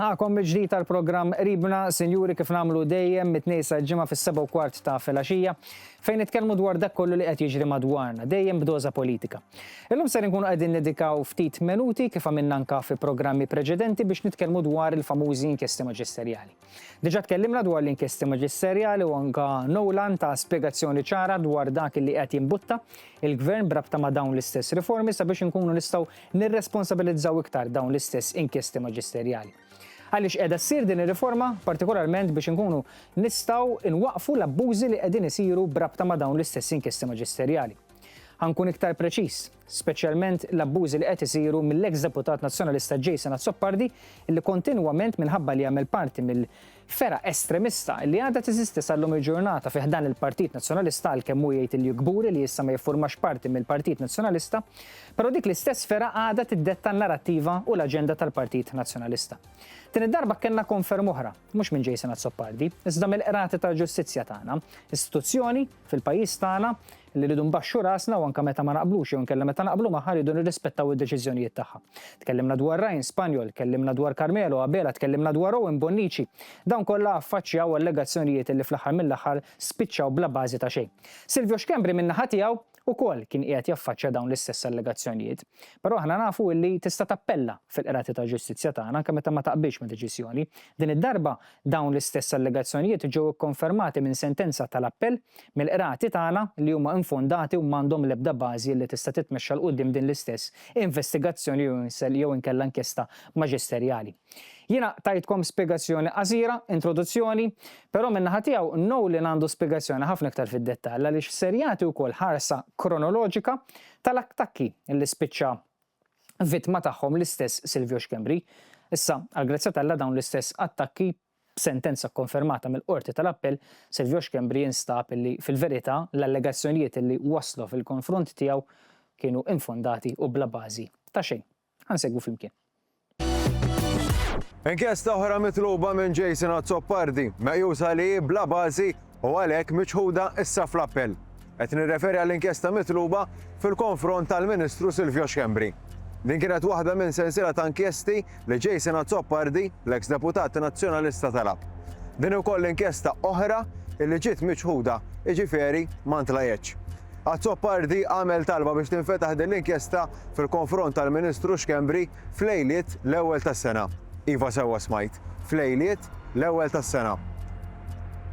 Magħkom mill-ġdid għall-programm Qribna, sinjuri kif nagħmlu dejjem mit-Tnejn sal-Ġimgħa fis-sebgħa u kwart ta' filgħaxija, fejn nitkellmu dwar dak kollu li qed jiġri madwarna, dejjem b'doża politika. Illum ser inkunu qegħdin niddedikaw ftit minuti, kif għamilna anka fi programmi preċedenti, biex nitkellmu dwar il-famużi inkjesti maġisterjali. Diġà tkellimna dwar l-inkjesti maġisterjali u anka Nolan ta spjegazzjoni ċara dwar dak li qed jimbutta il-Gvern b'rabta ma' dawn l-istess riformi sabiex inkunu nistgħu nirresponsabilizzaw iktar dawn l-istess inkjesti maġisterjali. Għaliex qiegħda ssir din ir-riforma? Partikolarment biex inkunu nistgħu nwaqqfu l-abbużi li qegħdin isiru b'rabta ma' dawn l-istess inkjesti maġisterjali. Ħa nkun iktar preċiż, speċjalment l-abbużi li qed isiru mill-eks deputat Nazzjonalista Jason Azzopardi li kontinwament minħabba li jagħmel parti mill-fergħa estremista li għadha teżisti sal-lum il-ġurnata fi ħdan il-Partit Nazzjonalista għalkemm hu jgħid li hu kburi li issa ma jiffurmax parti mill-Partit Nazzjonalista, però dik l-istess fergħa għadha tiddetta n-narattiva u l-aġenda tal-Partit Nazzjonalista. Din id-darba kellna konferma oħra, mhux minn Jason Azzopardi, iżda mill-Qrati tal-Ġustizzja tagħna, istituzzjoni fil-pajjiż tagħna li rridu nbaxxu rasna u anke meta ma naqblux jew inkella meta naqblu magħha rridu nirrispettaw id-deċiżjonijiet tagħha. Tkellimna dwar Ryan Spagnol, tkellimna dwar Carmelo Abela, tkellimna dwar Owen Bonnici. Dawn kollha affaċċjaw allegazzjonijiet li fl-aħħar mill-aħħar spiċċaw bla bażi ta' xejn. Silvio Schembri min-naħa tiegħu ukoll kien qiegħed jaffaċċja dawn l-istess allegazzjonijiet. Però aħna nafu illi tista' tappella fil-Qrati tal-Ġustizzja tagħna anke meta ma taqbilx ma' deċiżjoni. Din id-darba Dawn l-istess allegazzjonijiet ġew ikkonfermati minn sentenza tal-appell mill-qrati tagħna li huma infondati u m'għandhom l-ebda bażi li tista' titmexxa 'l quddiem din l-istess investigazzjoni jew inkella inkjesta maġisterjali. Jiena tajtkom spjegazzjoni qasira, introduzzjoni, però min-naħa tiegħu Nolan għandu spjegazzjoni ħafna iktar fid-dettall għaliex ser jagħti wkoll ħarsa kronoloġika tal-attakki li spiċċa vittma tagħhom l-istess Silvio Schembri. Issa, għall-grazzja t'Alla dawn l-istess attakki b'sentenza kkonfermata mill-Qorti tal-Appell, Silvio Schembri jinstab illi fil-verità l-allegazzjonijiet illi waslu fil-konfront tiegħu kienu infondati u bla bażi ta' xejn. Ħa nsegwu flimkien. Inkjesta oħra mitluba minn Jason Azzopardi, meqjusa li hi bla bażi u għalhekk miċħuda issa fl-appell. Qed nirreferi għall-inkjesta mitluba fil-konfront tal-Ministru Silvio Schembri. Din kienet waħda minn sensiela ta' inkjesti li Jason Azzopardi, l-eks deputat Nazzjonalista talab. Din ukoll inkjesta oħra illi ġiet miċħuda, jiġifieri ma ntlaqgħetx. Azzopardi għamel talba biex tinfetaħ din l-inkjesta fil-konfront tal-Ministru Schembri f'lejliet l-ewwel tas-sena. Iva sewwa smajt, f'lejliet l-ewwel tas-sena.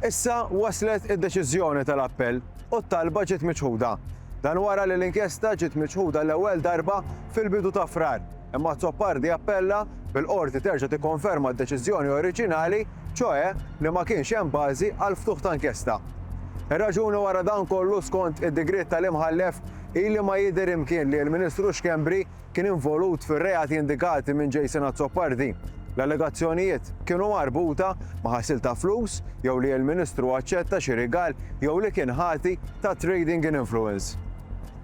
Issa waslet id-deċiżjoni tal-appell u t-talba ġiet miċħuda. Dan wara li l-inkjesta ġiet miċħuda l-ewwel darba fil-bidu ta' Frar, imma Azzopardi appella bil-Qorti terġa' tikkonferma d-deċiżjoni oriġinali, ċoe li ma kienx hemm bażi għall-ftuħ ta' inkjesta. Ir-raġuni wara dan kollu skont id-digriet tal-Imħallef hi li ma jidher imkien li l-Ministru Schembri kien involut fir-reati indikati minn Jason Azzopardi. L-allegazzjonijiet kienu marbuta ma' ħasil ta' flus jew li l-Ministru aċċetta xi rigal jew li kien ħati ta' trading in influence.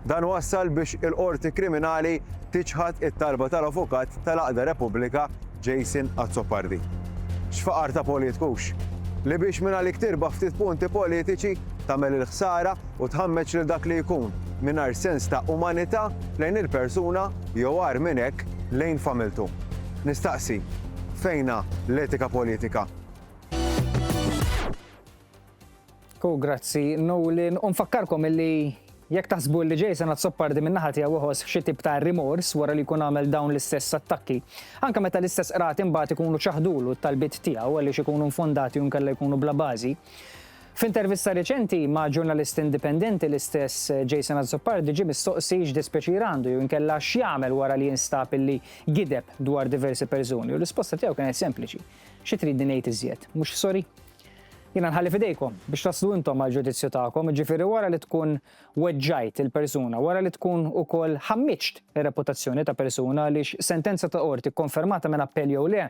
Dan wassal biex il-Qorti Kriminali tiċħad it-talba tal-avukat tal-Għaqda Repubblika Jason Azzopardi. X'faqar ta' politku hux? Li biex mingħalik tirbaħ ftit punti politiċi tagħmel il-ħsara u tħammeġ lil dak li jkun, mingħajr sens ta' umanità lejn il-persuna jew agħar minn hekk, lejn familtu. Nistaqsi, fejnha l-etika politika? Ku grazzi Nolan. U nfakkarkom illi jekk taħsbu li Jason Azzopardi min-naħa tiegħu iħoss xi tip ta' rimors wara li jkun għamel dawn l-istess attakki, anke meta l-istess qrati mbagħad ikunu ċaħdulu t-talbiet tiegħu għaliex ikunu infondati u nkella jkunu bla bażi, F'intervista riċenti ma' ġurnalist indipendenti l-istess Jason Azzopardi ġie mistoqsi x'dispjaċir għandu jew inkella x'jagħmel wara li jinstab illi gideb dwar diversi persuni u r-risposta tiegħu kienet sempliċi, Xi tridni ngħid iżjed? Mhux sorry? Jiena nħalli f'idejkom biex taslu intom għall-ġudizzju tagħkom, jiġifieri wara li tkun weġġajt il-persuna, wara li tkun ukoll ħammiġt ir-reputazzjoni ta' persuna għaliex sentenza ta' qorti kkonfermata minn appell jew le,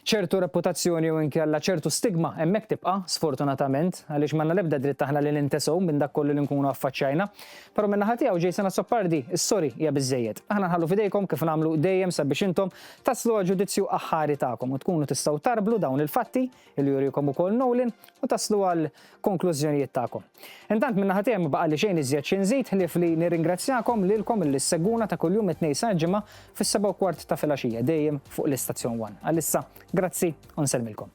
ċertu reputazzjoni jew inkella ċertu stigma hemmhekk tibqa', sfortunatament, għaliex m'għandna l-ebda dritt aħna li nintesew minn dak kollu li nkunu affaċċjajna. Però min-naħa tiegħu Jason Azzopardi, is-sorry hija biżżejjed. Aħna nħallu f'idejkom kif nagħmlu dejjem sabiex intom taslu għall-ġudizzju aħħari tagħkom u tkunu tistgħu tgħarblu dawn il-fatti li jurikom ukoll Nolan u taslu għal konklużjonijiet tagħkom. Intant min-naħa tiegħi ma baqagħli xejn iżjed xi nżid ħlief li nirringrazzjakom lilkom illi ssegwuna ta' kuljum mit-Tnejn sal-Ġimgħa fis-7:15 ta' filgħaxija dejjem fuq l-istazzjon One. Għalissa, Grazzi u nsellmilkom.